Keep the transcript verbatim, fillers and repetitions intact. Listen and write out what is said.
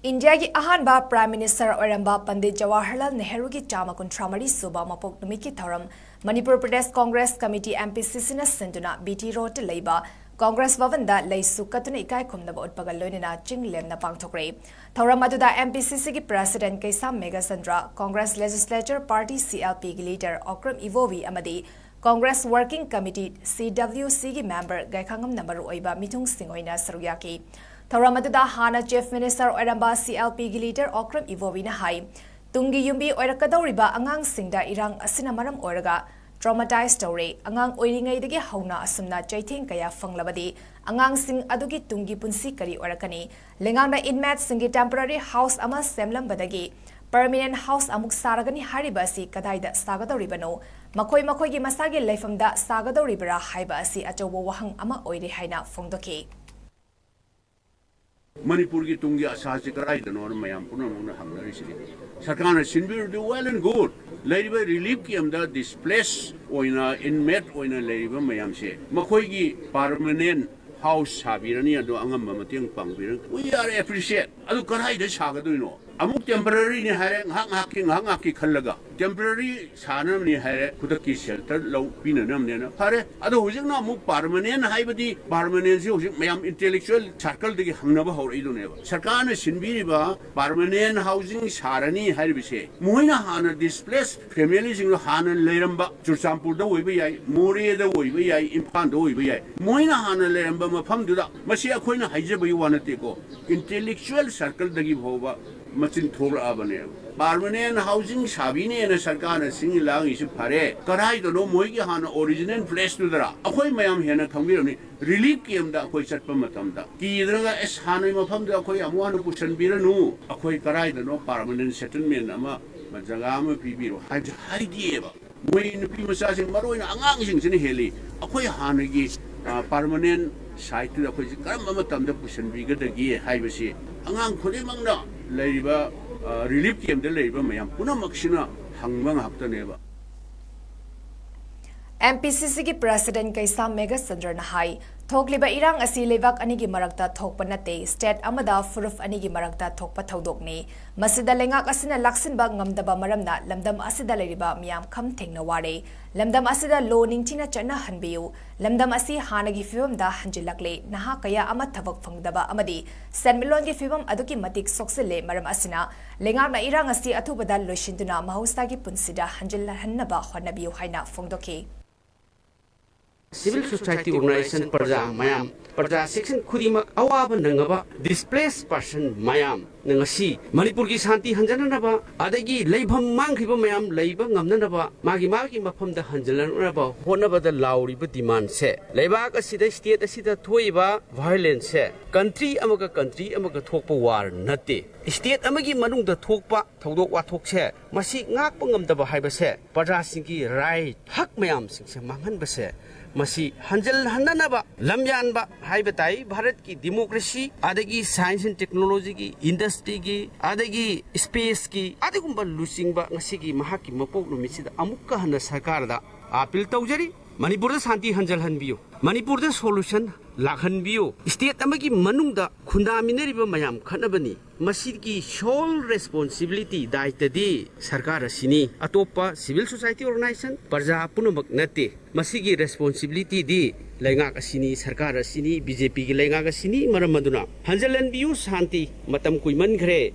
ꯏꯟꯗꯤꯌꯥꯒꯤ ꯑꯍꯥꯟꯕ Prime Minister ꯑꯣꯏꯔꯝꯕ ꯄꯟꯗꯤꯠ ꯖꯋꯥꯍꯔꯂꯥꯜ ꯅꯦꯍꯔꯨꯒꯤ ꯆꯥꯝꯃ ꯀꯨꯟꯊ꯭ꯔꯥ ꯃꯔꯤ ꯁꯨꯕ ꯃꯄꯣꯛ ꯅꯨꯃꯤꯠꯀꯤ ꯊꯧꯔꯝ Manipur Pradesh Congress committee, M P C C, ꯅ ꯁꯤꯟꯗꯨꯅ B T Road ꯇ ꯂꯩꯕ ꯀꯣꯡꯒ꯭ꯔꯦꯁ ꯚꯕꯟꯗ ꯂꯩꯁꯨ ꯀꯠꯇꯨꯅ ꯏꯀꯥꯏ ꯈꯨꯝꯅꯕ ꯎꯠꯄꯒ ꯂꯣꯏꯅꯅ ꯆꯤꯡ ꯂꯦꯝꯅ ꯄꯥꯡꯊꯣꯛꯈ꯭ꯔꯦ꯫ ꯊꯧꯔꯝ ꯑꯗꯨꯗ M P C C ꯒꯤ President ꯀꯩꯁꯥꯝ Meghachandra, Congress Legislature Party, C L P, ꯒꯤ leader ꯑꯣꯀ꯭ꯔꯝ ꯏꯕꯣꯕꯤ ꯑꯃꯗꯤ Congress Working Committee, C W C, ꯒꯤ member ꯒꯥꯏꯈꯥꯉꯝꯅ ꯃꯔꯨꯑꯣꯏꯕ ꯃꯤꯊꯨꯡꯁꯤꯡ ꯑꯣꯏꯅ ꯁꯔꯨꯛ ꯌꯥꯈꯤ꯫ ꯊꯧꯔꯝ ꯑꯗꯨꯗ ꯍꯥꯟꯅ Chief Minister ꯑꯣꯏꯔꯝꯕ C L P ꯒꯤ leader ꯑꯣꯀ꯭ꯔꯝ ꯏꯕꯣꯕꯤꯅ ꯍꯥꯏ, ꯇꯨꯡꯒꯤ ꯌꯨꯝꯕꯤ ꯑꯣꯏꯔꯛꯀꯗꯧꯔꯤꯕ ꯑꯉꯥꯡꯁꯤꯡꯗ ꯏꯔꯥꯡ ꯑꯁꯤꯅ ꯃꯔꯝ ꯑꯣꯏꯔꯒ traumatize ꯇꯧꯔꯦ꯫ ꯑꯉꯥꯡ ꯑꯣꯏꯔꯤꯉꯩꯗꯒꯤ ꯍꯧꯅ ꯑꯁꯨꯝꯅ ꯆꯩꯊꯦꯡ ꯀꯌꯥ ꯐꯪꯂꯕꯗꯤ ꯑꯉꯥꯡꯁꯤꯡ ꯑꯗꯨꯒꯤ ꯇꯨꯡꯒꯤ ꯄꯨꯟꯁꯤ ꯀꯔꯤ ꯑꯣꯏꯔꯛꯀꯅꯤ? ꯂꯩꯉꯥꯛꯅ inmateꯁꯤꯡꯒꯤ temporary house ꯑꯃ ꯁꯦꯝꯂꯝꯕꯗꯒꯤ permanent house ꯑꯃꯨꯛ ꯁꯥꯔꯒꯅꯤ ꯍꯥꯏꯔꯤꯕ ꯑꯁꯤ ꯀꯗꯥꯏꯗ ꯁꯥꯒꯗꯧꯔꯤꯕꯅꯣ? ꯃꯈꯣꯏ ꯃꯈꯣꯏꯒꯤ ꯃꯁꯥꯒꯤ ꯂꯩꯐꯝꯗ ꯁꯥꯒꯗꯧꯔꯤꯕ꯭ꯔꯥ ꯍꯥꯏꯕ ꯑꯁꯤ ꯑꯆꯧꯕ ꯋꯥꯍꯪ ꯑꯃ ꯑꯣꯏꯔꯦ ꯍꯥꯏꯅ ꯐꯣꯡꯗꯣꯛꯈꯤ꯫ ꯃꯅꯤꯄꯨꯔꯒꯤ ꯇꯨꯡꯒꯤ ꯑꯁꯥꯁꯤ ꯀꯗꯥꯏꯗꯅꯣꯅ ꯃꯌꯥꯝ ꯄꯨꯝꯅꯃꯛꯅ ꯍꯪꯅꯔꯤꯁꯤꯅꯤ꯫ ꯁꯔꯀꯥꯔꯅ ꯁꯤꯟꯕꯤꯔꯨꯗꯤ well and good꯫ ꯂꯩꯔꯤꯕ relief campꯇ displace ꯑꯣꯏꯅ inmate ꯑꯣꯏꯅ ꯂꯩꯔꯤꯕ ꯃꯌꯥꯝꯁꯦ ꯃꯈꯣꯏꯒꯤ permanent house ꯁꯥꯕꯤꯔꯅꯤ, ꯑꯗꯣ ꯑꯉꯝꯕ ꯃꯇꯦꯡ ꯄꯥꯡꯕꯤꯔꯅꯤ꯫ We are appreciate꯫ ꯑꯗꯨ ꯀꯗꯥꯏꯗ ꯁꯥꯒꯗꯣꯏꯅꯣ? ꯑꯃꯨꯛ temporaryꯅꯤ ꯍꯥꯏꯔꯦ, ꯉꯥꯏꯍꯥꯛ ꯉꯥꯏꯍꯥꯛꯀꯤ, ꯉꯥꯏꯍꯥꯛ ꯉꯥꯏꯍꯥꯛꯀꯤ ꯈꯜꯂꯒ temporary ꯁꯥꯅꯕꯅꯤ ꯍꯥꯏꯔꯦ, ꯈꯨꯗꯛꯀꯤ shelter ꯂꯧ ꯄꯤꯅꯅꯕꯅꯦꯅ꯫ ꯐꯔꯦ, ꯑꯗꯣ ꯍꯧꯖꯤꯛꯅ ꯑꯃꯨꯛ permanent ꯍꯥꯏꯕꯗꯤ permanentꯁꯤ ꯍꯧꯖꯤꯛ ꯃꯌꯥꯝ intellectual circleꯗꯒꯤ ꯍꯪꯅꯕ ꯍꯧꯔꯛꯏꯗꯨꯅꯦꯕ꯫ ꯁꯔꯀꯥꯔꯅ ꯁꯤꯟꯕꯤꯔꯤꯕ permanent housing ꯁꯥꯔꯅꯤ ꯍꯥꯏꯔꯤꯕꯁꯦ, ꯃꯣꯏꯅ ꯍꯥꯟꯅ displace familyꯁꯤꯡꯗꯣ ꯍꯥꯟꯅ ꯂꯩꯔꯝꯕ ꯆꯨꯔꯆꯥꯟꯄꯨꯔꯗ ꯑꯣꯏꯕ ꯌꯥꯏ, ꯃꯣꯔꯦꯗ ꯑꯣꯏꯕ ꯌꯥꯏ, ꯏꯝꯐꯥꯜꯗ ꯑꯣꯏꯕ ꯌꯥꯏ, ꯃꯣꯏꯅ ꯍꯥꯟꯅ ꯂꯩꯔꯝꯕ ꯃꯐꯝꯗꯨꯗ꯫ ꯃꯁꯤ ꯑꯩꯈꯣꯏꯅ ꯍꯥꯏꯖꯕꯒꯤ ꯋꯥ ꯅꯠꯇꯦꯀꯣ, intellectual circleꯗꯒꯤ ꯐꯥꯎꯕ ꯃꯆꯤꯟ ꯊꯣꯛꯂꯛꯑꯕꯅꯦꯕ꯫ Permanent housing ꯁꯥꯕꯤꯅꯦꯅ ꯁꯔꯀꯥꯔꯅ ꯁꯤꯡ ꯂꯥꯡꯉꯤꯁꯤ ꯐꯔꯦ, ꯀꯗꯥꯏꯗꯅꯣ ꯃꯣꯏꯒꯤ ꯍꯥꯟꯅ original placeꯇꯨꯗꯔ? ꯑꯩꯈꯣꯏ ꯃꯌꯥꯝ ꯍꯦꯟꯅ ꯈꯪꯕꯤꯔꯝꯅꯤ, relief campꯇ ꯑꯩꯈꯣꯏ ꯆꯠꯄ ꯃꯇꯝꯗ ꯀꯤꯗꯅꯒ, "ꯑꯦꯁ, ꯍꯥꯟꯅꯒꯤ ꯃꯐꯝꯗ ꯑꯩꯈꯣꯏ ꯑꯃꯨꯛ ꯍꯟꯅ ꯄꯨꯁꯟꯕꯤꯔꯅꯨ, ꯑꯩꯈꯣꯏ ꯀꯗꯥꯏꯗꯅꯣ permanent settlement ꯑꯃ, ꯖꯒꯥ ꯑꯃ ꯄꯤꯕꯤꯔꯣ" ꯍꯥꯏꯕꯁꯦ ꯍꯥꯏꯗꯦꯕ꯫ ꯃꯣꯏ ꯅꯨꯄꯤ ꯃꯆꯥꯁꯤꯡ, ꯃꯔꯨ ꯑꯣꯏꯅ ꯑꯉꯥꯡꯁꯤꯡꯁꯤꯅ ꯍꯦꯜꯂꯤ꯫ ꯑꯩꯈꯣꯏ ꯍꯥꯟꯅꯒꯤ, ꯑ, permanent siteꯇꯨꯗ ꯑꯩꯈꯣꯏꯁꯤ ꯀꯔꯝꯕ ꯃꯇꯝꯗ ꯄꯨꯁꯤꯟꯕꯤꯒꯗꯒꯦ ꯍꯥꯏꯕꯁꯤ ꯑꯉꯥꯡ ꯈꯨꯗꯤꯡꯃꯛꯅ, ꯂꯩꯔꯤꯕ, ꯑ, relief campꯇ ꯂꯩꯔꯤꯕ ꯃꯌꯥꯝ ꯄꯨꯝꯅꯃꯛꯁꯤꯅ ꯍꯪꯕ ꯉꯥꯛꯇꯅꯦꯕ꯫ M P C C ꯒꯤ President ꯀꯩꯁꯥꯝ ꯃꯦꯘꯆꯟꯗ꯭ꯔꯅ ꯍꯥꯏ, ꯊꯣꯛꯂꯤꯕ ꯏꯔꯥꯡ ꯑꯁꯤ ꯂꯩꯕꯥꯛ ꯑꯅꯤꯒꯤ ꯃꯔꯛꯇ ꯊꯣꯛꯄ ꯅꯠꯇꯦ, state ꯑꯃꯗ ꯐꯨꯔꯨꯞ ꯑꯅꯤꯒꯤ ꯃꯔꯛꯇ ꯊꯣꯛꯄ ꯊꯧꯗꯣꯛꯅꯤ꯫ ꯃꯁꯤꯗ ꯂꯩꯉꯥꯛ ꯑꯁꯤꯅ ꯂꯥꯛꯁꯤꯟꯕ ꯉꯝꯗꯕ ꯃꯔꯝꯅ ꯂꯝꯗꯝ ꯑꯁꯤꯗ ꯂꯩꯔꯤꯕ ꯃꯤꯌꯥꯝ ꯈꯝ ꯊꯦꯡꯅ ꯋꯥꯔꯦ꯫ ꯂꯝꯗꯝ ꯑꯁꯤꯗ ꯂꯣ ꯅꯤꯡꯊꯤꯅ ꯆꯠꯅꯍꯟꯕꯤꯌꯨ꯫ ꯂꯝꯗꯝ ꯑꯁꯤ ꯍꯥꯟꯅꯒꯤ ꯐꯤꯕꯝꯗ ꯍꯟꯖꯤꯜꯂꯛꯂꯦ꯫ ꯅꯍꯥ ꯀꯌꯥ ꯑꯃ ꯊꯕꯛ ꯐꯪꯗꯕ ꯑꯃꯗꯤ ꯁꯦꯟꯃꯤꯠꯂꯣꯟꯒꯤ ꯐꯤꯕꯝ ꯑꯗꯨꯛꯀꯤ ꯃꯇꯤꯛ ꯁꯣꯛꯆꯤꯜꯂꯦ꯫ ꯃꯔꯝ ꯑꯁꯤꯅ ꯂꯩꯉꯥꯛꯅ ꯏꯔꯥꯡ ꯑꯁꯤ ꯑꯊꯨꯕꯗ ꯂꯣꯏꯁꯤꯟꯗꯨꯅ ꯃꯍꯧꯁꯥꯒꯤ ꯄꯨꯟꯁꯤꯗ ꯍꯟꯖꯤꯜꯍꯟꯅꯕ ꯍꯣꯠꯅꯕꯤꯌꯨ ꯍꯥꯏꯅ ꯐꯣꯡꯗꯣꯛꯈꯤ꯫ Civil Society Organization ꯄ꯭ꯔꯖꯥ ꯃꯌꯥꯝ, ꯄ꯭ꯔꯖꯥ section ꯈꯨꯗꯤꯡꯃꯛ ꯑꯋꯥꯕ ꯅꯪꯉꯕ displaced person ꯃꯌꯥꯝꯅ ꯉꯁꯤ ꯃꯅꯤꯄꯨꯔꯒꯤ ꯁꯥꯟꯇꯤ ꯍꯟꯖꯅꯅꯕ ꯑꯗꯒꯤ ꯂꯩꯐꯝ ꯃꯥꯡꯈꯤꯕ ꯃꯌꯥꯝ ꯂꯩꯕ ꯉꯝꯅꯅꯕ ꯃꯥꯒꯤ ꯃꯥꯒꯤ ꯃꯐꯝꯗ ꯍꯟꯖꯤꯜꯂꯛꯅꯕ ꯍꯣꯠꯅꯕꯗ ꯂꯥꯎꯔꯤꯕ demandꯁꯦ ꯂꯩꯕꯥꯛ ꯑꯁꯤꯗ state ꯑꯁꯤꯗ ꯊꯣꯛꯏꯕ violenceꯁꯦ country ꯑꯃꯒ country ꯑꯃꯒ ꯊꯣꯛꯄ war ꯅꯠꯇꯦ꯫ State ꯑꯃꯒꯤ ꯃꯅꯨꯡꯗ ꯊꯣꯛꯄ ꯊꯧꯗꯣꯛ ꯋꯥꯊꯣꯛꯁꯦ ꯃꯁꯤ ꯉꯥꯛꯄ ꯉꯝꯗꯕ ꯍꯥꯏꯕꯁꯦ ꯄ꯭ꯔꯖꯥꯁꯤꯡꯒꯤ right ꯍꯛ ꯃꯌꯥꯝꯁꯤꯡꯁꯦ ꯃꯥꯡꯍꯟꯕꯁꯦ ꯃꯁꯤ ꯍꯟꯖꯤꯜꯍꯟꯅꯅꯕ ꯂꯝꯌꯥꯟꯕ ꯍꯥꯏꯕ ꯇꯥꯏ꯫ ꯚꯥꯔꯠꯀꯤ democracy ꯑꯗꯒꯤ science and technologyꯒꯤ industryꯒꯤ ꯑꯗꯒꯤ spaceꯀꯤ ꯑꯗꯨꯒꯨꯝꯕ ꯂꯨꯆꯤꯡꯕ ꯉꯁꯤꯒꯤ ꯃꯍꯥꯛꯀꯤ ꯃꯄꯣꯛ ꯅꯨꯃꯤꯠꯁꯤꯗ ꯑꯃꯨꯛꯀ ꯍꯟꯅ ꯁꯔꯀꯥꯔꯗ appeal ꯇꯧꯖꯔꯤ꯫ ꯃꯅꯤꯄꯨꯔꯗ ꯁꯥꯟꯇꯤ ꯍꯟꯖꯤꯜꯍꯟꯕꯤꯌꯨ꯫ ꯃꯅꯤꯄꯨꯔꯗ solution ꯂꯥꯛꯍꯟꯕꯤꯌꯨ꯫ State ꯑꯃꯒꯤ ꯃꯅꯨꯡꯗ ꯈꯨꯟꯗꯥꯃꯤꯟꯅꯔꯤꯕ ꯃꯌꯥꯝ ꯈꯠꯅꯕꯅꯤ꯫ ꯃꯁꯤꯒꯤ sole responsibility, ꯗꯥꯏꯇꯗꯤ ꯁꯔꯀꯥꯔ ꯑꯁꯤꯅꯤ, ꯑꯇꯣꯞꯄ civil society organization, ꯄ꯭ꯔꯖꯥ ꯄꯨꯝꯅꯃꯛ ꯅꯠꯇꯦ꯫ ꯃꯁꯤꯒꯤ responsibilityꯗꯤ ꯂꯩꯉꯥꯛ ꯑꯁꯤꯅꯤ, ꯁꯔꯀꯥꯔ ꯑꯁꯤꯅꯤ, BJPꯒꯤ ꯂꯩꯉꯥꯛ ꯑꯁꯤꯅꯤ꯫ ꯃꯔꯝ ꯑꯗꯨꯅ ꯍꯟꯖꯤꯜꯍꯟꯕꯤꯌꯨ ꯁꯥꯟꯇꯤ, ꯃꯇꯝ ꯀꯨꯏꯃꯟꯈ꯭ꯔꯦ꯫